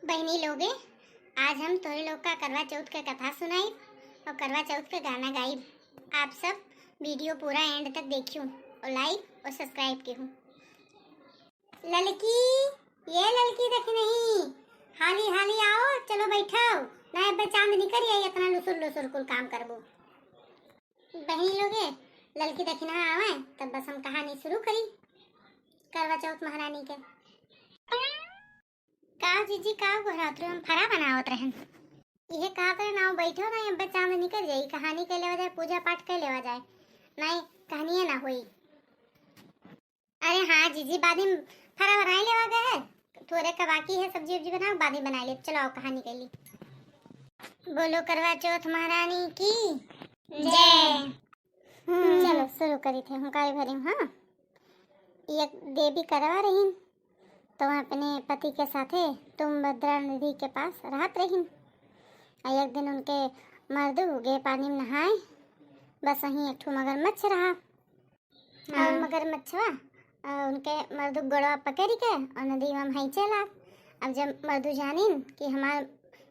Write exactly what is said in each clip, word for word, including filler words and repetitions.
बहिनी लोगे, आज हम तोहरे लोग का करवा चौथ के कथा सुनाइब और करवा चौथ के गाना गाइब। आप सब video पूरा end तक देखियो और like और subscribe किहू। ललकी, ये ललकी देखी नहीं, हाली हाली आओ, चलो बैठाओ, ना अब्बे चांद निकल आई, इतना लुसुर लुसुर कुल काम करबो। बहिनी लोगे, ललकी दखिनहा आवे, तब बस हम कहानी शुरू करी करवा चौथ महारानी के। का जीजी, का गोहरात रहे? हम फरा बनावत रहन। इहे कहत रहे ना, बैठो ना, अब्बे चांद निकल जाई, कहानी कह लेवा जाए, पूजा पाठ कह लेवा जाए, नहीं कहानिये ना होई। अरे हाँ जीजी, बाद में फरा बनाई लेवा गए है, थोड़े का बाकी है, सब्जी उब्जी बनाओ, बाद में बनाई ले। चलो आओ, कहानी कह ली। बोलो करवा चौथ महारानी की जय। हम्म, चलो शुरू करी थे, हुंकारी भरी। हाँ, एक देवी करवा रहीन, तो वह अपने पति के साथे तुंगभद्रा नदी के पास रहत रहीन। और एक दिन उनके मर्दू गए पानी में नहाए, बस वहीं एक ठो मगरमच्छ रहा। और हाँ। मगरमच्छवा, अ, उनके मर्दू गोड़वा पकड़ के और नदी में हेंचे लाग। अब जब मर्दू जानिन कि हमार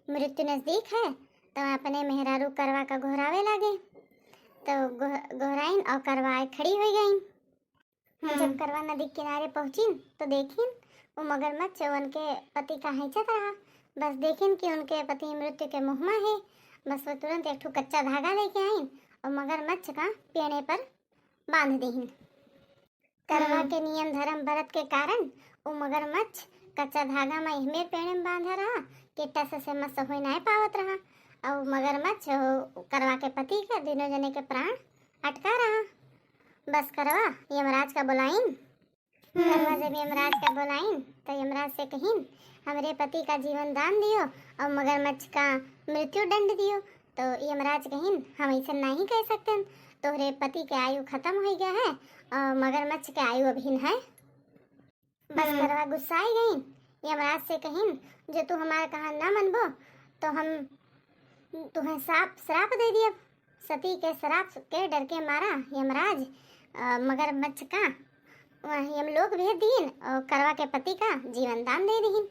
मृत्यु नजदीक है, तो अपने मेहरारू करवा का गोहरावे लागे। तो गोह-, गोहराइन और करवा आए खड़ी हो गईन। हम्म। जब करवा नदी किनारे पहुँचिन, तो देखिन वो मगरमच्छ उनके पति का हेंचत रहा। बस देखिन कि उनके पति मृत्यु के मुँह में है। बस वो तुरंत एक ठो कच्चा धागा लेके आइन और मगरमच्छ का पेड़े पर बांध देहिन। करवा हम्म। के नियम धर्म व्रत के कारण उ मगरमच्छ कच्चा धागा में एहमे पेड़े में बांधा रहा कि टस से मस होई नाय पावत रहा। और मगरमच्छ उ करवा के पति के दोनों जने के प्राण अटका रहा। बस करवा यमराज का बोलाइन। हम्म। करवा जब यमराज का बोलाइन, तो यमराज से कहिन, "हमरे पति का जीवन दान दियो और मगरमच्छ का मृत्यु दंड दियो।" तो यमराज कहिन, "हम ऐसा नहीं कह सकते, तोहरे पति के आयु खत्म हो गया है और मगरमच्छ के आयु अभिन है।" बस हम्म। करवा गुस्साई गईन। यमराज से कहिन, "जो तू हमारा कहा ना मनबो, तो हम तुहें साफ श्राप दे दियब।" सती के श्राप के डर के मारा यमराज, अ, मगरमच्छ का वह यमलोक भेज दीन और करवा के पति का जीवन दान दे दीन।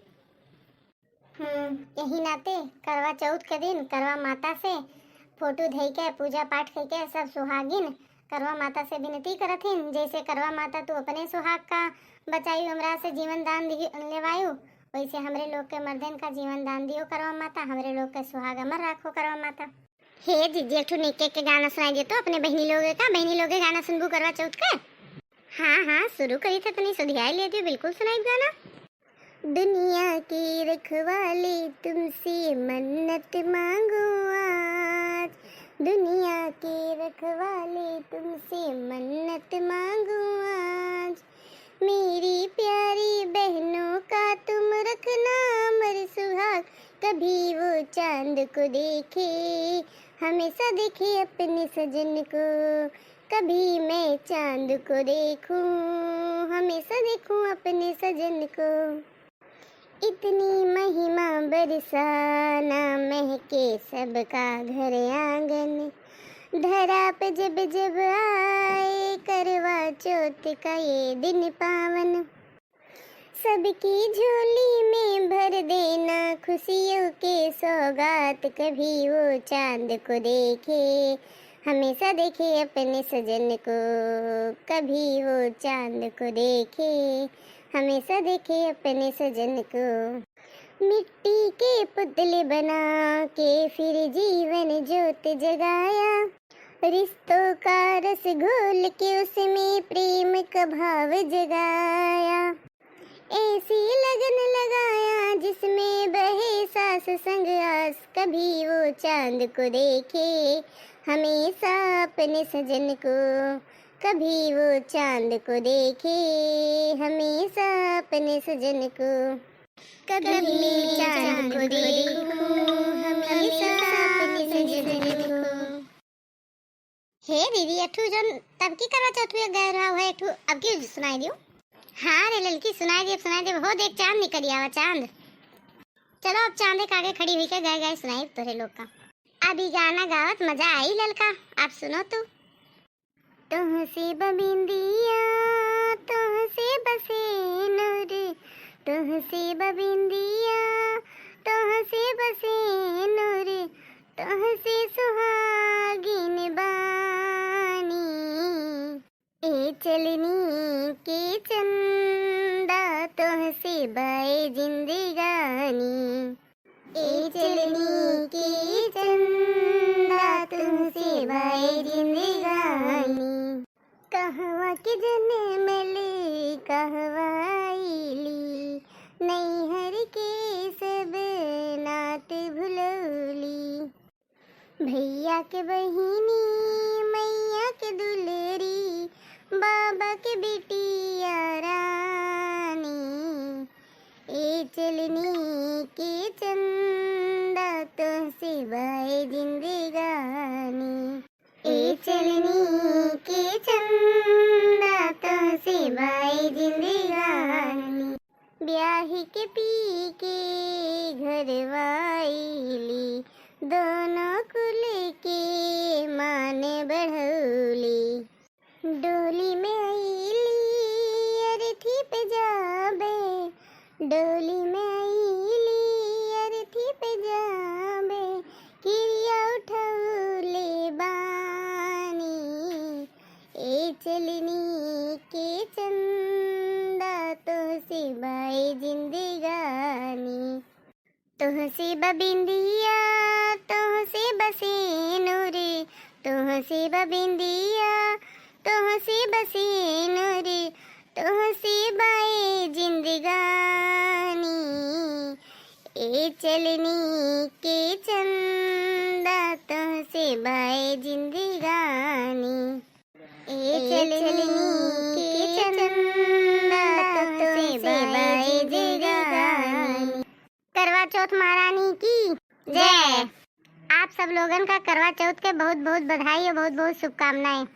हम्म, यही नाते करवा चौथ के दिन करवा माता से फोटो धई के पूजा पाठ कई के सब सुहागिन करवा माता से विनती करत हिन, जैसे करवा माता तू अपने सुहाग का बचायु, हमरा से जीवन दान दिही, लेवायु, वैसे हमरे लोग के मर्दन का जीवन दान दियो करवा माता, हमरे लोग के सुहाग अमर राखो करवा माता। हे जीजी, एक ठो नेके के गाना सुनाई दे तो अपने बहिनी लोग का, बहिनी लोग के गाना सुनबू करवा चौथ के। हाँ, हाँ, शुरू करी थे, तनी सुधियाई ले दियो, बिल्कुल सुनाई गाना। दुनिया की रखवाली तुमसे मन्नत मांगू आज, दुनिया की रखवाली तुमसे मन्नत मांगू आज। मेरी प्यारी बहनों का तुम रखना अमर सुहाग, कभी वो चांद को देखे, हमेशा देखे अपने सजन को। कभी मैं चांद को देखूं, हमेशा देखूं अपने सजन को। इतनी महिमा बरसाना, महके सबका घर आंगन। धरा पे जब जब आए करवा चौथ का ये दिन पावन। सबकी झोली में भर देना खुशियों के सौगात, कभी वो चांद को देखे, हमेशा देखे अपने सजन को। कभी वो चांद को देखे, हमेशा देखे अपने सजन को। मिट्टी के पुतले बना के फिर जीवन ज्योत जगाया, रिश्तों का रस घोल के उसमें प्रेम का भाव जगाया। ऐसी लगन लगाया जिसमें बहे सांस संग आस, कभी वो चांद को देखे, हमेशा अपने सजन को। कभी वो चांद को देखे, हमेशा अपने सजन को। कभी चांद को देखूं, हमेशा अपने सजन को। हे दीदी, एक ठो जौन तब की करवा चौथ में गए रहा है, एक ठो अब की सुनाई दियो। हाँ रे ललकी, सुनाई दे, सुनाई दे। हो देख, चांद निकल आवा, चांद। चलो, अब चांद के आगे खड़ी हुई के गाए गाए सुनाई तोरे लोग का। अब ई गाना गावत मजा आई ललका, आप सुनो तू। तुहसे बबिंदिया, तुहसे बसेनुर, तुहसे बबिंदिया, जिंदगानी। ए चलनी के चंदा, तुहसे बाए जिंदगानी। कहवा के जनमली, कहवा आइली, नैहर के सब नात भुलौली। भैया के बहिनी, मैया के दुलरी, बाबा के बिटिया रानी। ए चलनी के चंदा, तोहसे बाए जिंदगानी। ए चलनी के चंदा, तोहसे बाए जिंदगानी। ब्याही के पी के घरवा आइली, दोनों कुल के मान बढ़ौली। डोली में आइली, अरथी पे जाबे, डोली में आइली, अरथी पे जाबे, किरिया उठौले बानी। ए चलनी के चंदा, तोहसे बाए जिंदगानी। तोहसे बा बिंदिया, तोहसे बा सेनुर, तोहसे बा बिंदिया, तोहसे बा सेनुर, तोहसे बाए जिंदगानी। ए चलनी के चंदा, तोहसे बाए जिंदगानी। ए चलनी के चंदा, तोहसे बाए जिंदगानी। करवा चौथ महारानी की जय। आप सब लोगन का करवा चौथ के बहुत बहुत बधाई और बहुत बहुत शुभकामनाएं।